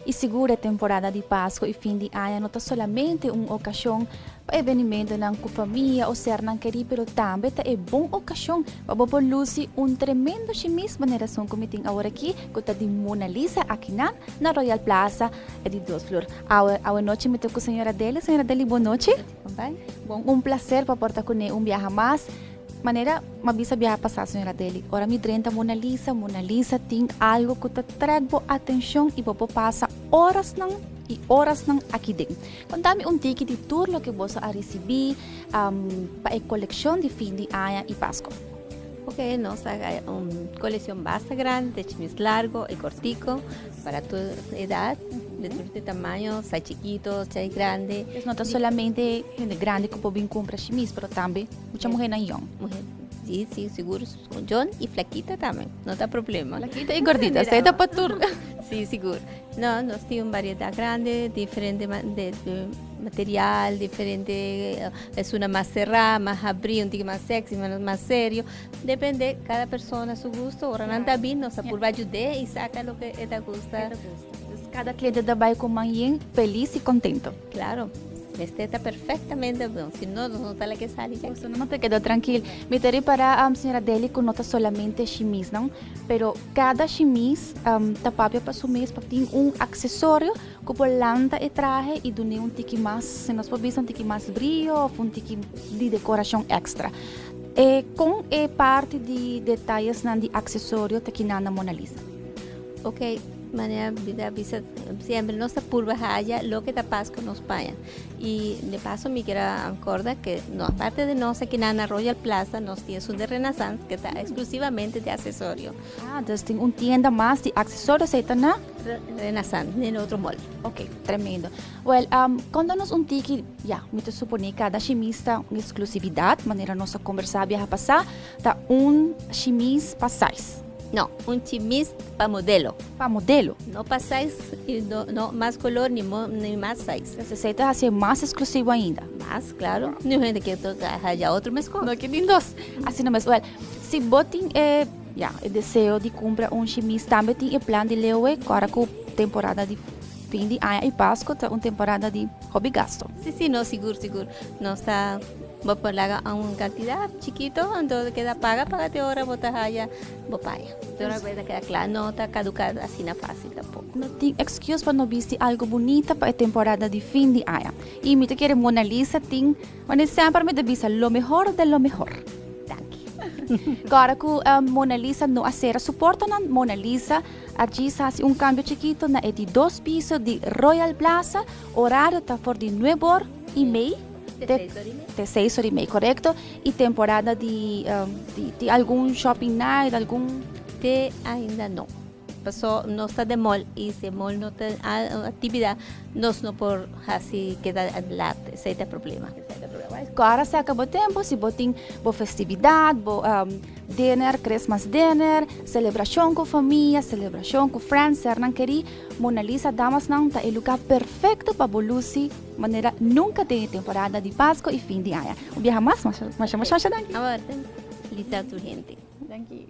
Y sigur e temporada di Pasco y fin di aña no ta solamente un ocasion pa evenimentonan cu famia o sernan keri pero tambe ta e bon ocasion pa bo por luci un tremendo shimis manera esun cu mi tin awor aki cu ta di Mona Lisa akinan na Royal Plaza e di dos vloer. Awe awe nochi mi ta cu señora Deli. Señora Deli bon nochi. Bon un placer pa por ta cune un biaha mas. Manera m'a bisa biaha pasá, señora Deli, ora mi drenta Mona Lisa, Mona Lisa tin algo ku ta trèk bo atenshon i bo por pasa orasnan i orasnan aki den. Konta mi un tiki di tur loke boso a risibí pa e kolekshon di fin di aña i Pasko. Ok, nos a haya un kolekshon basta grandi, di chimis largo i kortiko, para tur edat, di tur tamaño, sea chikito, sea grandi. Pues no ta solamente hende grandi ku por bin kumpra chimis, pero tambe. Mucha muhernan yong. Muher, si, si, sigur. Yong y flaquita tambe, no ta problema. Flaquita y gordita, esei ta pa tur. Si, sigur. No, nos tin un variedad grande, diferente de material, diferente, esuna mas cerrá, mas abrí, un tiki mas sexy, menos mas serio. Depende cada persona su gusto. Ora nan ta bin, nos ta purba ayud'é y saca loke e ta gusta. Cada cliente ta bay cu man yen, feliz y contento. Claro. Mester ta perfectamente bon, si no nos no ta laga sali djaki. Boso no ta keda trankil. Mi ta ripara, señora Deli, ku no ta solamente shimisnan, pero kada shimis ta papia pa su mes pa tin un aksesorio ku por lanta e trahe i dun'é un tiki mas, si nos por bisa un tiki mas brio òf un tiki di dekorashon èkstra. E kon e parti di detayesnan di aksesorio ta kinan na Mona Lisa? Ok, manera mi ta bisa siempre nos ta purba haya loke ta pas ku nos paña. Y de paso mi kier a acorda que no aparte de nos aki na Royal Plaza nos tin esun de Renaissance que ta exclusivamente de accesorio. Ah, dus tin un tienda mas di accesorio, esey ta na? Renaissance, den otro mall. Ok, tremendo. Well, conta nos un tiki, ya, mi ta supone cada shimis ta un exclusividad, manera nos a conversa biaha pasa, ta un shimis pa size. No, un chimis pa modelo. Pa modelo. No pa size y no, no mas color ni, mo, ni mas size. Entonces esey ta hacié mas exclusivo ainda. Mas, claro. Ni hende kier toca haya otro mescos. No kier tin dos. Asina mes. Well, si bo tin e, ya, e deseo di cumpra un chimis, tambe tin e plan di Leeuwe, cu ora cu temporada di fin di aña y Pasco ta un temporada di hopi gasto. Si, si, no, sigur, sigur. Nos ta. Bo por laga un cantidad chikito, anto keda paga paga te ora bo ta haya bo paña. Te ora bo ta keda cla, no ta caduca asina facil tampoco. No tin excuse pa no bisti algo bunita pa e temporada di fin di aña. Y mi ta kere Mona Lisa tin, wanneer semper mi ta bisa lo mehor de lo mehor. Danki. Ora cu Mona Lisa no a cera su portanan, Mona Lisa a djis haci un cambio chikito na e di dos piso di Royal Plaza. Horario ta for di nuebe or y mei. Te seis ora y mei. Te seis ora y mei, korekto. I temporada di di algun shopping night, algun. Te ainda no. Paso nos ta den mall y si e mall no ta actividad nos no por haci keda laat, esey ta e problema. Esey ta e problema. Kora saca bo tempo si bo tin bo festividad, bo dinner, Christmas dinner, celebracion cu famia, celebracion cu friends, sernan keri, Mona Lisa Damasnan ta e lugar perfecto pa bo luci. Manera nunca den e temporada di Pasco y fin di aña. Un biaha mas, masha masha masha danki. Awor, lisa tur hende. Danki.